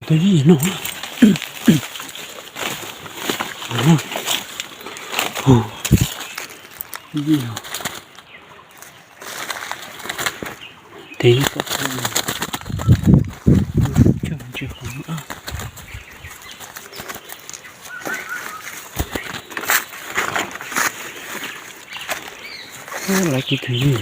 Tus yij no. Tes kom ntsis qhov lawv kiv tus yij.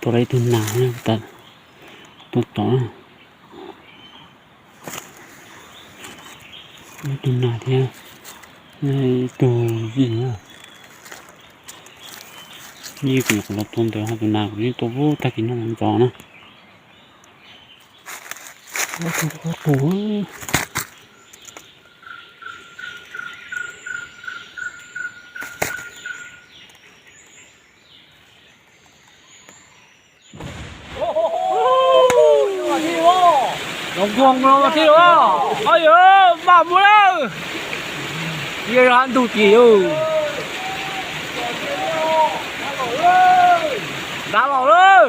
Tua lawv ib tug nas, tua tom, ib tug nas thiab ib tug yij. Yij kuv los tua ntawd ho tus nas kuv yeej tua tag kis no ntxov na. Los nkuag los thiab los, oj yog maj muab lawm. Yeej hab ntug tim yus. Nrad los lawm.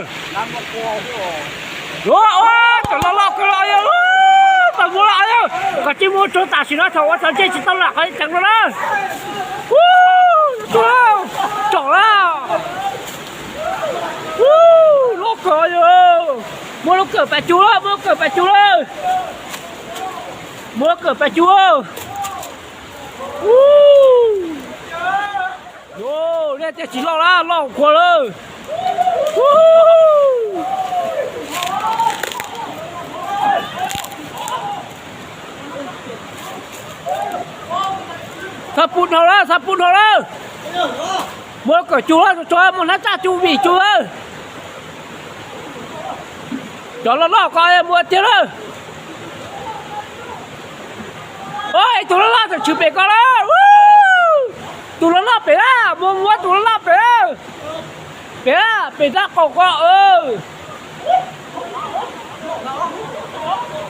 Ua, ua, cov loj loj kawg los yog, maj muab lawm yog. Koj tsis muab tsuag tam sim no thaum ua tsav ntsej tsis tau lam qhov ceev no na. Ua, tsom lawm. Loj kawg yog. Muab lub kawm pas cug lawm, muab lub kawm pas cug lawm. Muab lub kawm pas cug. Nej tias tsis loj lawm, loj kawg lawm. Txhob pub dhau lawm, txhob pub dhau lawm. Muab kawm cug lawm, tso muab hnab tsaj cug vim cug lawm. Cov loj loj ko muab tiag lawm. Ib tug loj loj tseem tshwm pem ko lawm. Tus loj loj pem lawm, muab muab tus loj loj pem lawm. Pem lawm, pem tab qaum ko.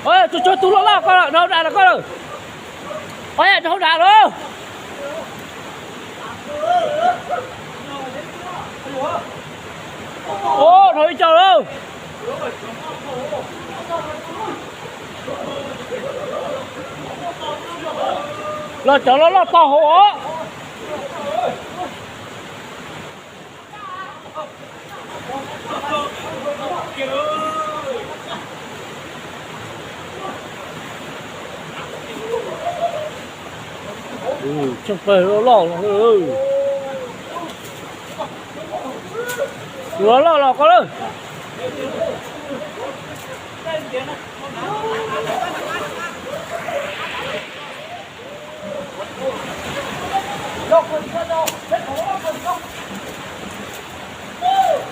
Tsuag tsuag tus loj loj ko, nrog dam los ko lawm. Nrog dam lawm. Dhau ib co lawm. Los cov loj loj tau hauv os. Tsheej pawg loj loj los. Tus loj loj los ko lawm.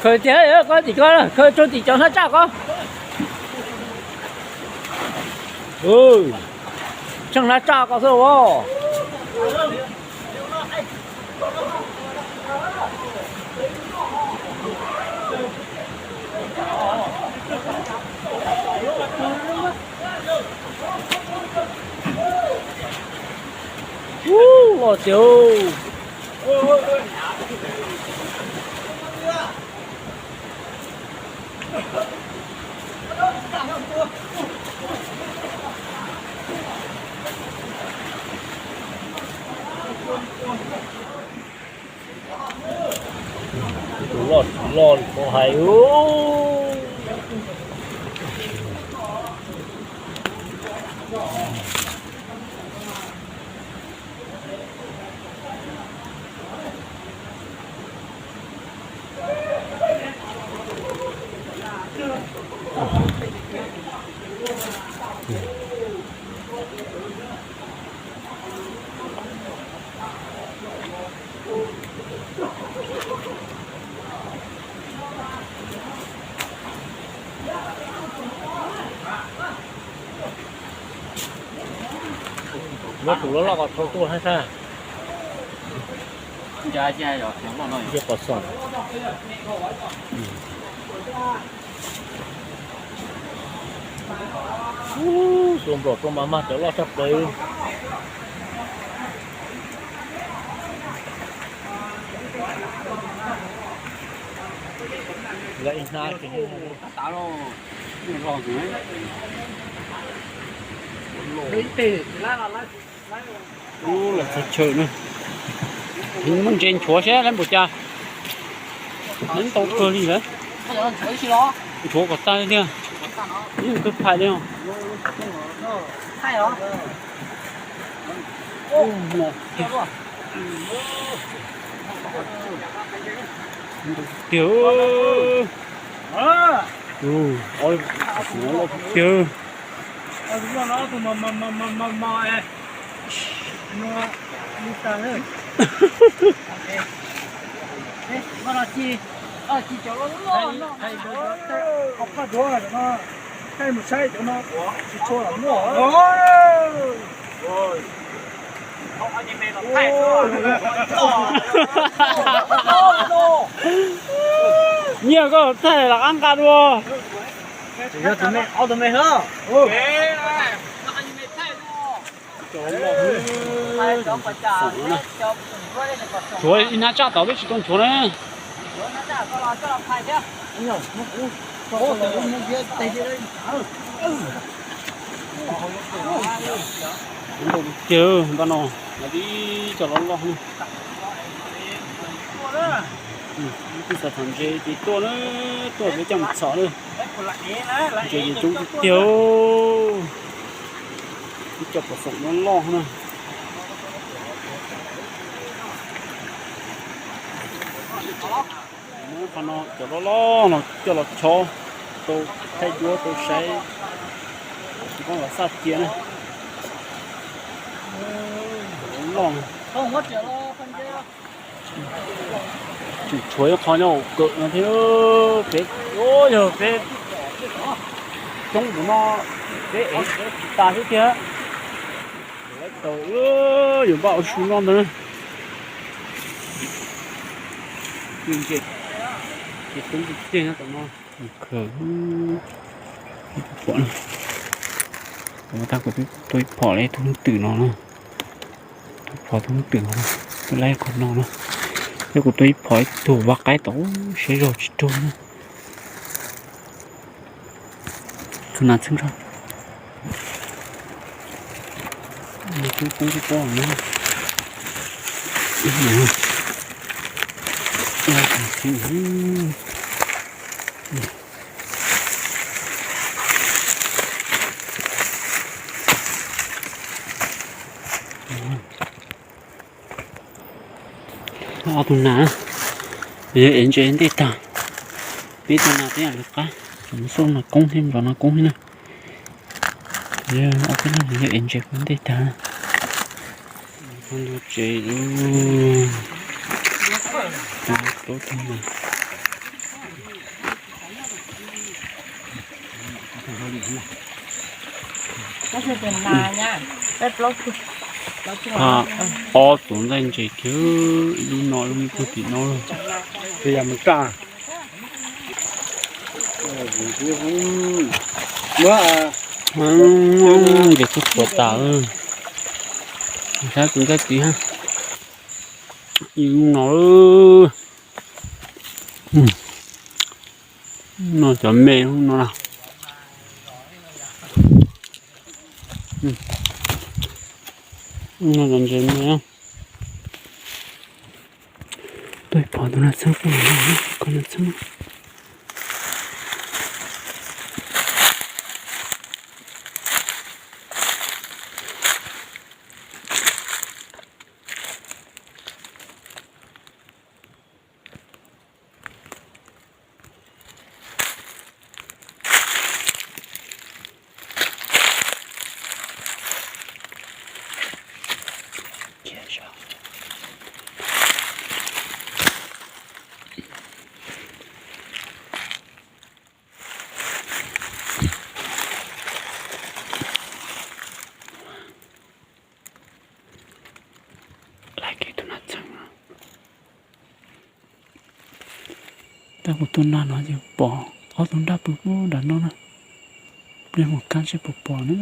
Khaws tiag, koj tim ko, khaws rau tim cov hnab tsaj ko. Tsheej hnab tsaj ko xwb os. Ub, loj tiag. Tus loj loj ko hais ub. Muab tus loj loj ko thau tuaj hab sab. Nce qos xoom. Tua nplaum tua mas mag cov loj tshaj plaws. Lawv ib hnab ces lawv txog chaw na. Muab ntses nchuav seb lawv npaum cas. Lawv ntau kawg li lawm. Nchuav kom tag tiag. Ib tug phais li os. Tiag. Tiag. Nyiaj koj thaij los qab nqa dua. Nchuav ib hnab tsaj tod twb tsis tau nchuav na. Tiag, npaj no, lawv ib co loj loj. Twb xav txhom ntses ces tuaj na, tuaj peb coj mus txhom na. Ntses ces coob tiag tiag. Ib co pom xoom loj loj na. Muab qhov no cov loj loj no coj los chob, tau thaij duab tau saib, tsis pom los xaj cia na. Loj. Tseem tshuav ib qho nyob hauv kawm no thiab. Peb, yog peb coob tus no, peb ev tsis tas xwb tiag. Tau, yuav npaj ua su noj ntag. Ntses, ces coob tiag tiag nyob tom no. Pom, tag kuv twb tua ib phom li tus twm no na. Tus phom tus twm no, tus laib qhov no na. Thiab kuv tua ib phom ib tug vaj qaib tom, siab zog tsis raug na. Tus nas txheeb zog. Nas txheeb poob tib pob na. Ob tug nas, yog ev ntses ntej tag, peb tug nas peb yam lawv qab, mus xauj nas koob thiab nrov nas koob thiab na. Ob peb leeg yog ev ntses ntej tag. Ntu tsev, plaub tug nas. Ob tug ntxaij ntses kiag, ib lub no ib lub puag tim no. Ntses twb tshuav tas, saib kuv ntxaij tiv ha. Ib lub no, no cov me lub no na. No cov ntses me. Tuaj pom tus nas txheeb, koj nas txheeb. Laiv kev tus nas txheeb no. Tag kuv tuaj nag no ces pom ob tug nraj pw puag nram no na. Pliag mus kab seb puas pom na.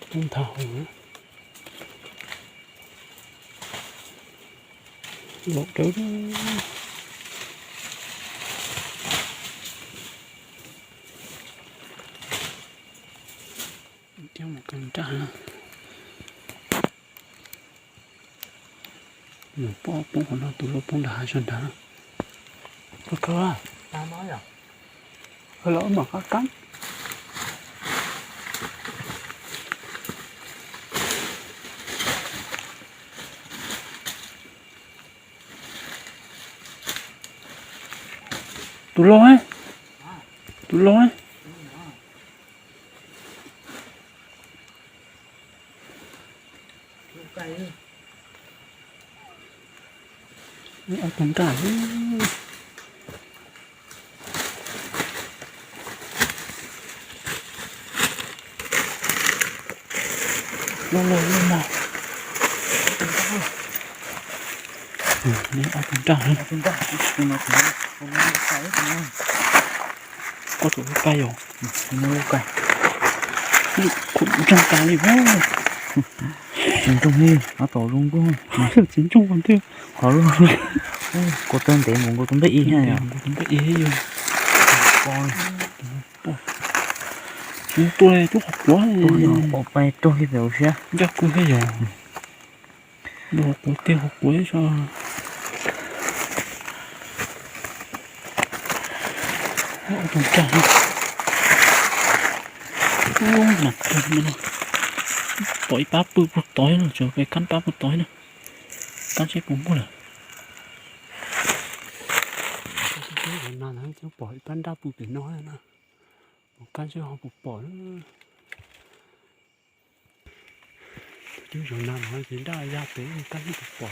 Tub nthav hauv, laum dawb. Thiab mus kawg nraj na. Mus poob, poob qhov no, tus loj poob nram hav sab nrad. Kawg kawg, kawg los wb mam qab kab. Tus loj, tus loj. Ob tug nraj. Loj loj loj mog. Ob tug nraj. Koj tus lub kais yom. Lub kais. Lub khuam nrog tas li. Tsis ntsoog li, ob tom zoo nkauj. Tsis ntsoog tiag. Qhov lub, kua tawb ntev mus nkaus tus npej ib thiab yom. Nkaus tus npej ib yom. Tsis tuaj li, tuaj qhov quav. Tuaj no pom pais rau li pem ua siab. Ncaj kub thiab yom. Nws qhuav tiag qhuav quav ib co. Tus nraj, ub, mas kawg no. Pom ib pab pw puag tod no, tseem pem kab pab puag tod na. Kab seb puas muaj lawm. Pom ib pab nraj pw pem no na. Mus kab seb ho puas pom na. Twb zoo na, ces nraj ya pem kab seb puas pom.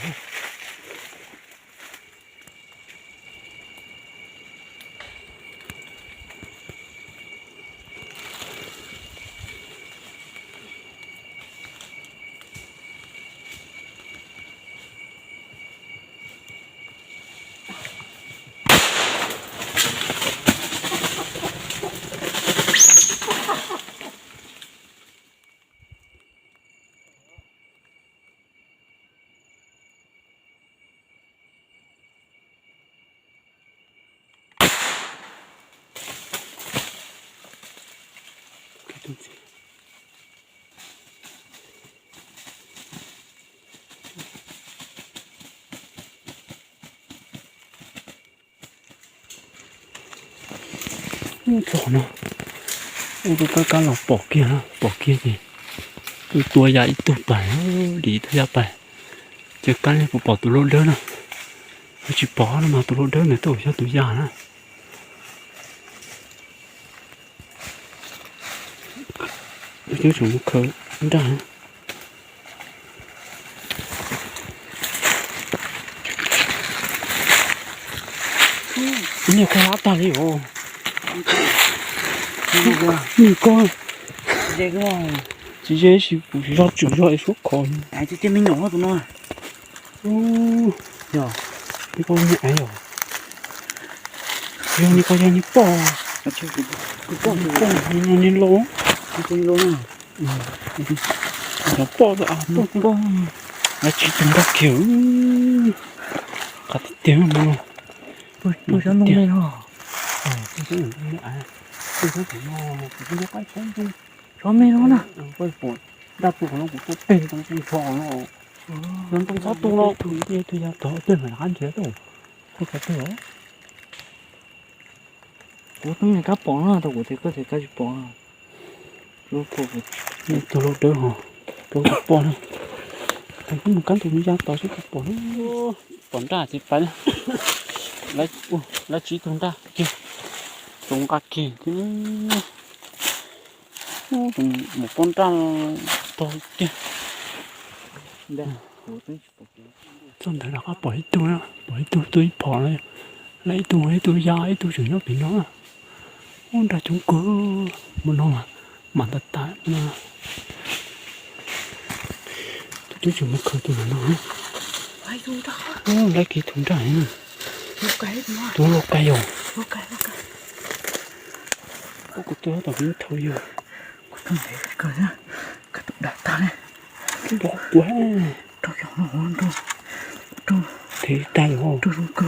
Ub, txog no, ub, kab kab los pom kiag, pom kiag ces tus tua ya ib tug pais, dim ib tug ya pais. Ces kab puas pom tus loj dawb na? Tsis pom no mas tus loj dawb ntawd twb yog tus ya na. Coob tseem mus khaws nraj. Niag koj hab tag li os. Niag koj. Tsis ze, tsis pum, tsis zog, tsis zog es suab khov. Niag koj niag aiv os. Yog niag koj yog niag poj. Niag poj, niag loj. Cov poj, poj, poj. Lawv tsis tus nraj kiag. Qab tiag tiag no. Xyov me no na. Nraj pw qhov no kuv tuaj peg ntoo ntoo ntsho no. Yog ntoo txhob tu no, tus ya tod tej mam qab nrhiav tau. Kuj qhov twg os. Kuv twb me kab pom no, tau kuv tias koj tias kab tsis pom. Tus loj dawb hos, tus poj na. Kuv mus kab ntug ya tod seb puas pom. Pom nraj ces pais na. Lawv tsib tug nraj kiag, tsoom nqa kiag thiab. Mus poob nraj tag tiag. Txog ntawd rov qab pom ib tug, pom ib tug tuaj ib phom na, lawv ib tug, ib tug ya, ib tug tseem nyob pem no. Ub, nraj coob kawg, mus no mas mam tas tas no. Tus twb tseem mus khaws tus no. Ub, lawv kiag tus nraj na. Tus lauj kaib yog. Ub, kuv tua tom peb thaum yog. Kuv tus dag tag li. Kuv, kuv, kuv, kuv, kuv, kuv, kuv, kuv, kuv, kuv, kuv,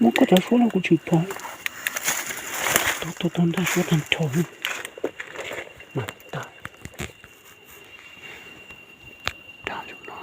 muab koj cov suab no kuv tsis pom. Tua tua tua nraj suab tag nrho. Mas tag. Dag zoo no.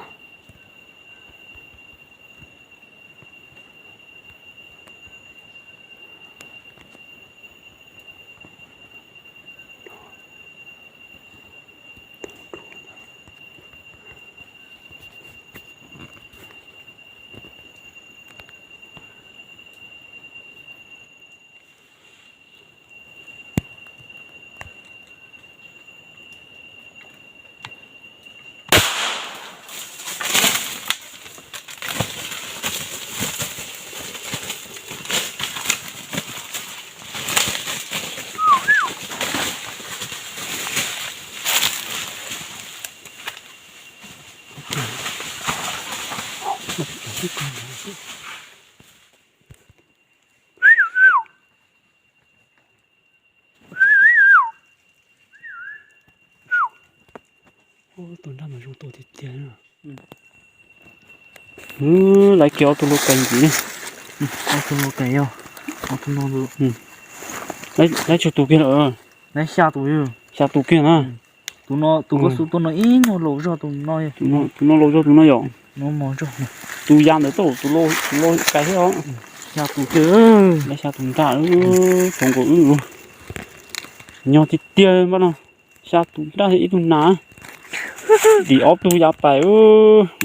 Tus nraj mas zoo tua tiag tiag. Lawv kiag ob tug lauj kaib ntxiv ne. Ob tug lauj kaib yog, ob tug no. Lawv tsawg tus kiag lawm? Lawv xya tus. Xya tus kiag na. Tus no, tus koj xub tuaj no ib nyuag laus zog tus no. Tus no laus zog tus no yom. Tus ya ntawd tau tus lauj kaib thiab os. Xya tus kiag. Lawv xya tus nraj, thaum nkaus wb nyog tiag tiag npaj no. Xya tus nraj ib tug nas, tim ob tug yav pais,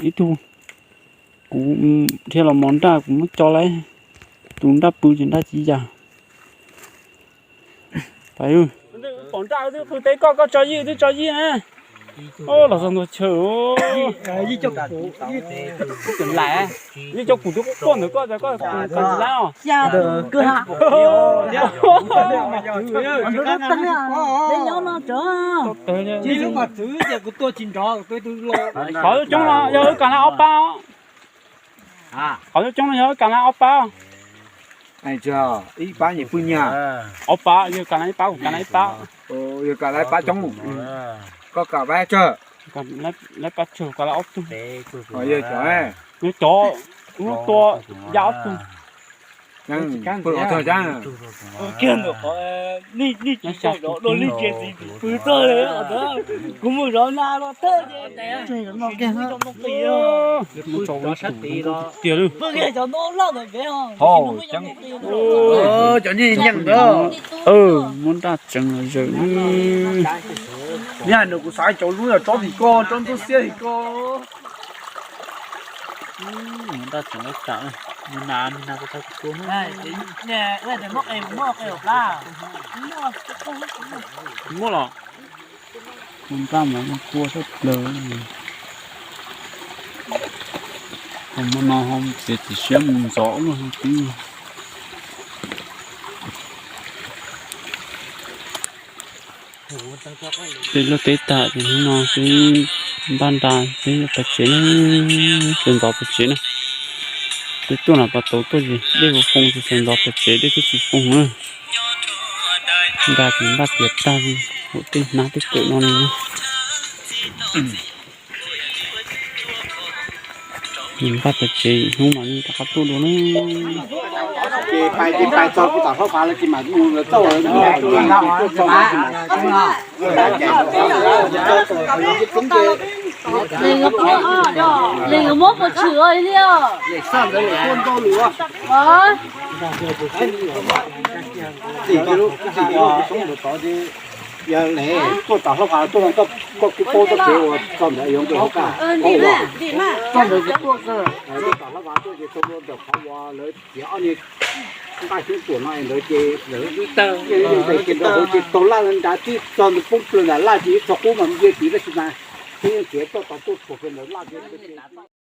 ib tug kuv dhia los mos nraj kuv muab co lawm, tus nraj pw ces nraj tsis ya. Pais, pom nraj twb qw teb koj, koj tso yij twb tso yij na. Los txog ntua chaw, yij cov kuv twb quaj ntawm koj, koj tsis laib os. Qhov coob no yog wb kam laib ob pab. Qhov coob no yog wb kam laib ob pab. Ib pab nyem pwj nyiaj. Ob pab, yog kam laib ib pab, kuv kam laib ib pab. Yog kam laib pab coob. Koj kam laib tsawg? Laib pab tsawg, kam laib ob tug. Yog cov, yog cov, ua tua ya ob tug. Kiag ntawm qhov nej, nej tsis tau zov dua li ces txiv pw txog li os. Kuv mus zov nas los thawj ces tiag li. Cov nej nyeem ntawd. Muab nraj tseev los zawm. Yog nws kuv xav cov lub yog tsob tim ko, tsob ntub xiab tim ko. Muab nraj tseev los zawm, mus nas, mus nas, kuv tau kuv tua na. Muab los. Tus nraj mas tua sab plaws. Hmo no ho txiav txim siab mus ntxov luaj twb. Peb luaj teb tag ces hnub no peb npaj nra peb yuav pais tsev na, sawv ntxov pais tsev na. Peb tuaj no pas tauv tuaj ces dej ua foo ces sawv ntxov pais tsev dej twb tsis foo na. Nra ces npaj tiav tag li, ua tej hnab tej kawm no li na. Npaj pais tsev hnub mas rov qab tuaj dua na. Ces pais ces pais txog kuv tam hlob phav lawv ces mam mus lawv txoj. Leej muab puas tshwm li os. Yog tuaj tom hlob Vas tuaj, koj kuj paub txoj kev uas txog ntawd yuav nqis hauv kaj, paub ua. Tuaj tom hlob Vas tuaj ces tau ntawm qhov uas lawv txiav ob niag nqaj xyoob tuam no ntawd ces lawv yeej yeej tes kiag nrog hauv ces tau laj nrad tib txog ntawd poob plaws nram laj ces ib txog qub mas nce tid tab sis mas peb yeej txiav toj tau tuaj txog kiag ntawm laj kiag.